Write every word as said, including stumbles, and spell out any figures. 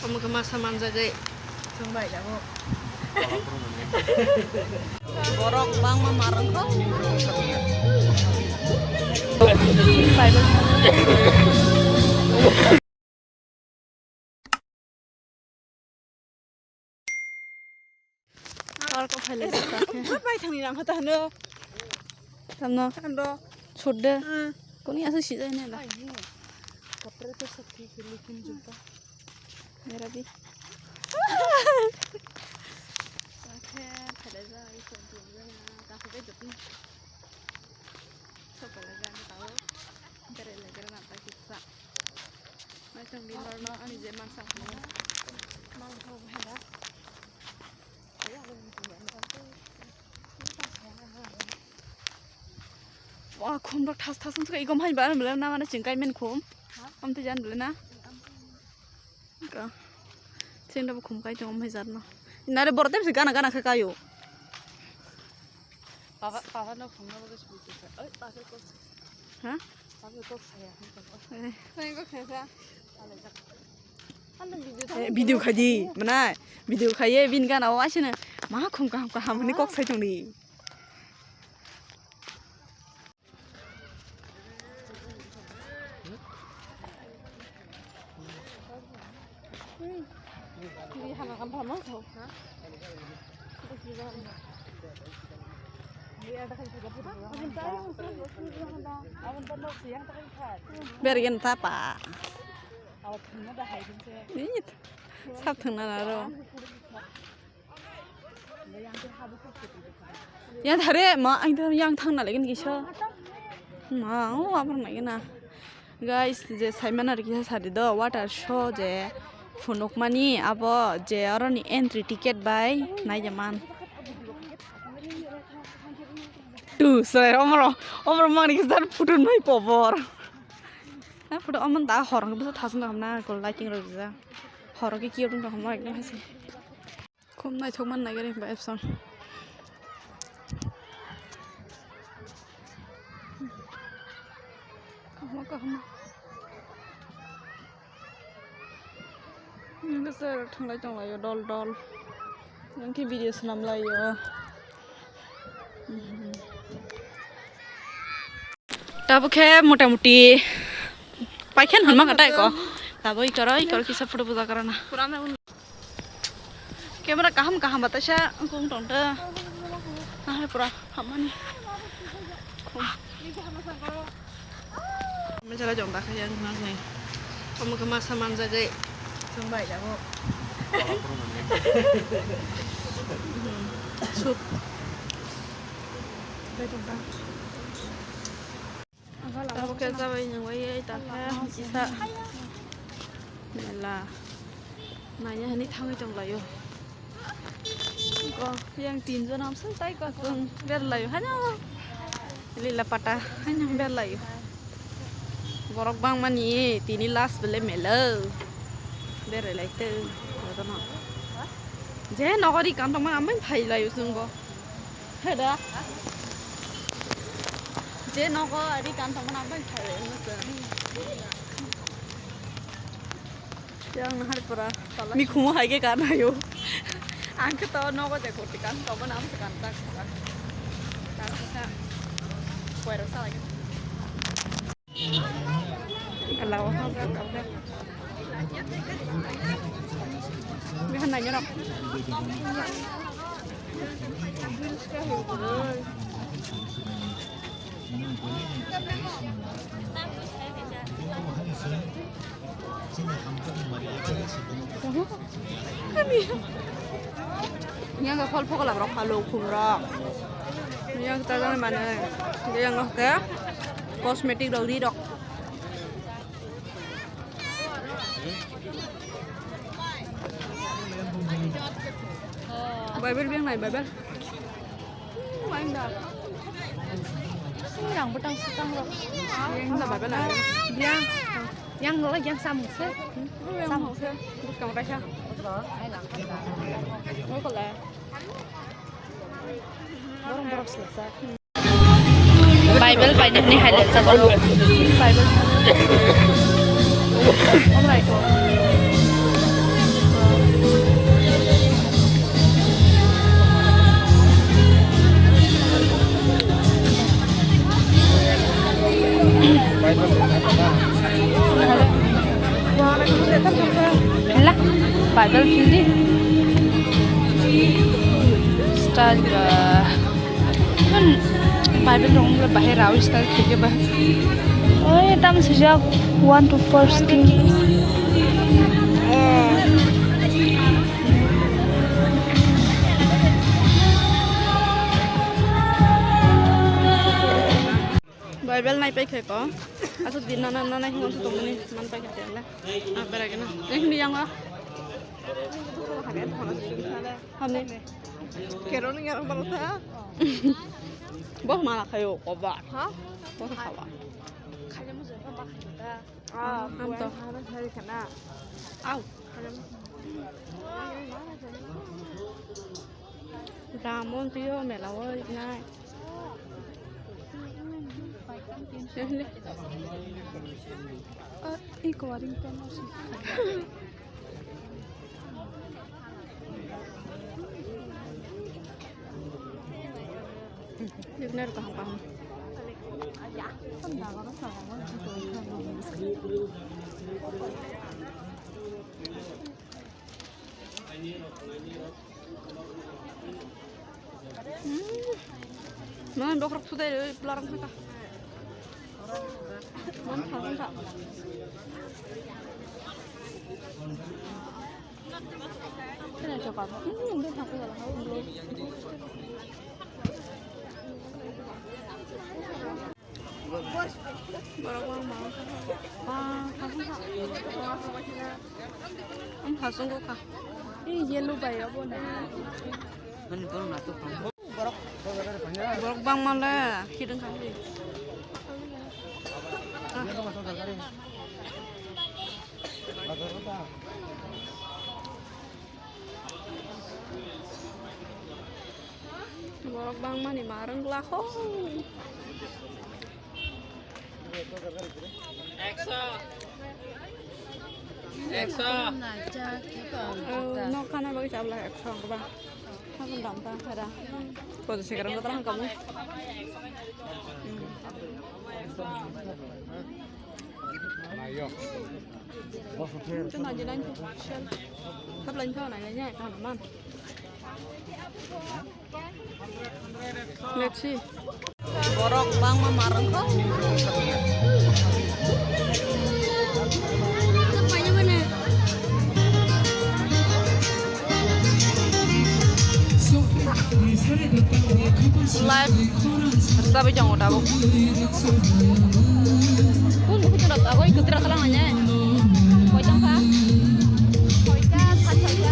Omo khe masa manjagwi chwng bai jago. Borok bangma marwng kho. Park o phailai jata khe. Bai thangni nang kha ta hano. Tamno. Tamno. Chhod de. Hmm. Kuni aswk sijai ne da. Ai, ne. Kapre to sakhi ke lekin juta. Mera bhi. Khe phailai ja, i chhod de ja, ta khe bai jotni. Chhod phailai ja, ta. Berai lai gra na ta kisa. Naitong di norno ani je mansa hwnwi. Wah, khum rok thas thas wngkha, igom hai ba, mele na mane chwng kai men khum. Amtwi jan bele na. Ka. Chwng da bo khum kai tongo, mai jar no. Nare borok tei gana gana khe kaio. Papa, papa no phone no bagwi sui tongkha. Oi, papa ko. Ha? Papa ko saya. Eh. Saya ko khesa. Ala jak. Ala video. Eh, video khaidi, mana? Video khaiye bin gana o asina. Ma khum kaham kaham ni kok sai tongdi. Bergen tapa. Ih, sab thangna naro. Yang thare ma, ang thare yang thang na legen kisa. Ma, o abang na gena. Guys, je saimana rikisa sari do water show je phunukmani abo je oroni entry ticket bai nai jaman. Tu sir, omro, omro mani kisa photo nai pobor. Na photo omon da horong bisa thasna hamna ko lighting rok ja. Horong ki kiyo dum hamna ekdam hasi. Khum naithok man nai gari ba epson. Kahma kahma. Nungkhe sir thanglai tonglaio dol dol. Nungkhe video swnamlaio. Tabuk khe mota moti paikhen hwnma kha tai ko. Tabuk ikoro ikoro kisa photo buja karana. Camera kaham kaham ba taisa wng tong ta. Nahai pura hamani. Mejala jong dakha yang nang ni. Omo khe masa manjagwi chwng bai jago. Sup. Bai tong ta. Tabuk khe chabai nungbai ta khe kisa mela naina hinwi thangwi tonglaio. Ko yang tinjon amsai tai ko chwng berlaio haino lila pata haino berlaio. Borok bangmani tini last bele mela berlaitwi bodono je nokori kam tongmani amai phailaio chwngbo. Heda. Je nogo ari kan tongmani ang bai khai bai wngno chwng. Yang nahar pura. Mikhumo hai khe kan hayo. Ang khe to nogo je koti kan tongmani ang se kan tak. Kan sa. Kuero sa lagi. Yang ke phol phokola rok phalok khum rok. Yang ta jang mane. Yang ke cosmetic rok ri rok. Bible beng nai Bible. Yang butang sutang rok. Yang Bible nai. Yang. Yang lo yang samung se. Samung se. Buskang raisa. Ngoi kola. Borok borok selasa. Bible paina hini hai lekha borok. Bible. Oh my God. La, Bible phildi. Style ba. Kan Bible rong le bahai rawi style phildi ba. Oi, tam sujak one to four skin. Bible nai pai khe ko. Aso din nana nana hingo su tongmani man pai khe le. Ah, bera gana. Yang ni yang ah. Hamne. Kero ni yang baru ta. Boh mana kayo kobar. Ha? Boh kawa. Kaya mo jaba ba kaya ta. Ah, ham to. Hana hari kana. Au. Ramon tiyo mela o nai. Ah, iko waring temo si. Yuk ner kaham kaham. Hmm. Mana bokrok sudai roi pelarang saka. Mana phalung ka. Kena coba. Hmm, udah satu kalau kau belum. Borok bangma wngkha. Bang, khasungkha. Ang khasungkha. Ini yellow bai abo na. Borok bangma le, hidung kha. Borok bangmani ma rwngla ho. Ekso. Ekso. Oh, nok kana bagwi chabla ekso ang ba. Habang dam ta khara. Ko se karam ta hang kamu. Hmm. Let's see. Borok bangma ma rwngkha. Live rwchapwi tongo tabuk. Kung bo khuchung rok tabuk kwtwira kala nai. Koi tong kha? Koita, sat koita.